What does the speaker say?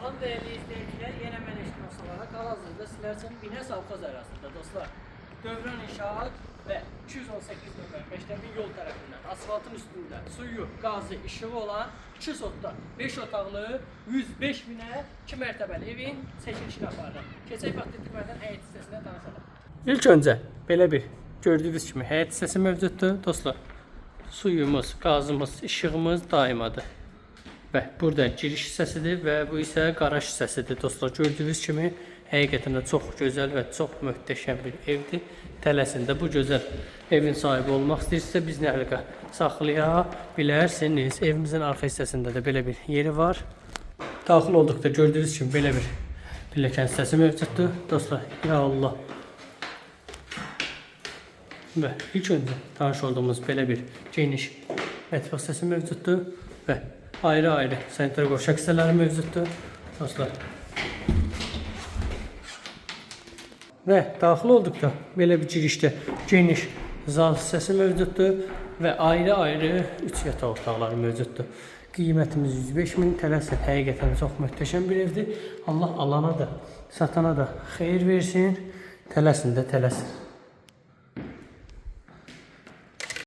Salam değerli izleyiciler, yenə mən Eşqin olaraq hal-hazırda sizlər üçün Binəs Abxaz arasında dostlar. Dövran İnşaat və 218 nömrə məktəbin yol tərəfindən asfaltın üstündə suyu, qazı, işığı olan 2 sotda 5 otaqlı 105 minə 2 mərtəbəli evin çəkilişini aparırıq. Keçək vaxt itirmədən həyət hissəsində tanışalım. İlk öncə belə bir gördüyünüz kimi həyət hissəsi mövcuddur dostlar. Suyumuz, qazımız, işığımız daimadır. Və burada giriş hissəsidir və bu isə qaraj hissəsidir dostlar. Gördüyünüz kimi həqiqətən də çox gözəl və çox möhtəşəm bir evdir. Tələsində bu gözəl evin sahibi olmaq istəyirsinizsə bizlə əlaqə saxlaya bilərsiniz. Evimizin arxa hissəsində də belə bir yeri var. Daxil olduqda gördüyünüz kimi belə bir pilləkən hissəsi mövcuddur. Dostlar, ya Allah. Və ilk öncə tanış olduğumuz belə bir geniş mətbəx hissəsi mövcuddur və ayrı-ayrı sanitar qovşaq hissələri mövcuddur. Dostlar. Və daxil olduqda belə bir girişdə geniş zal hissəsi mövcuddur və ayrı-ayrı 3 yataq otaqları mövcuddur. Qiymətimiz 105 min tələsin. Həqiqətən çox möhtəşəm bir evdir. Allah alana da, satana da xeyir versin. Tələsin də tələsin.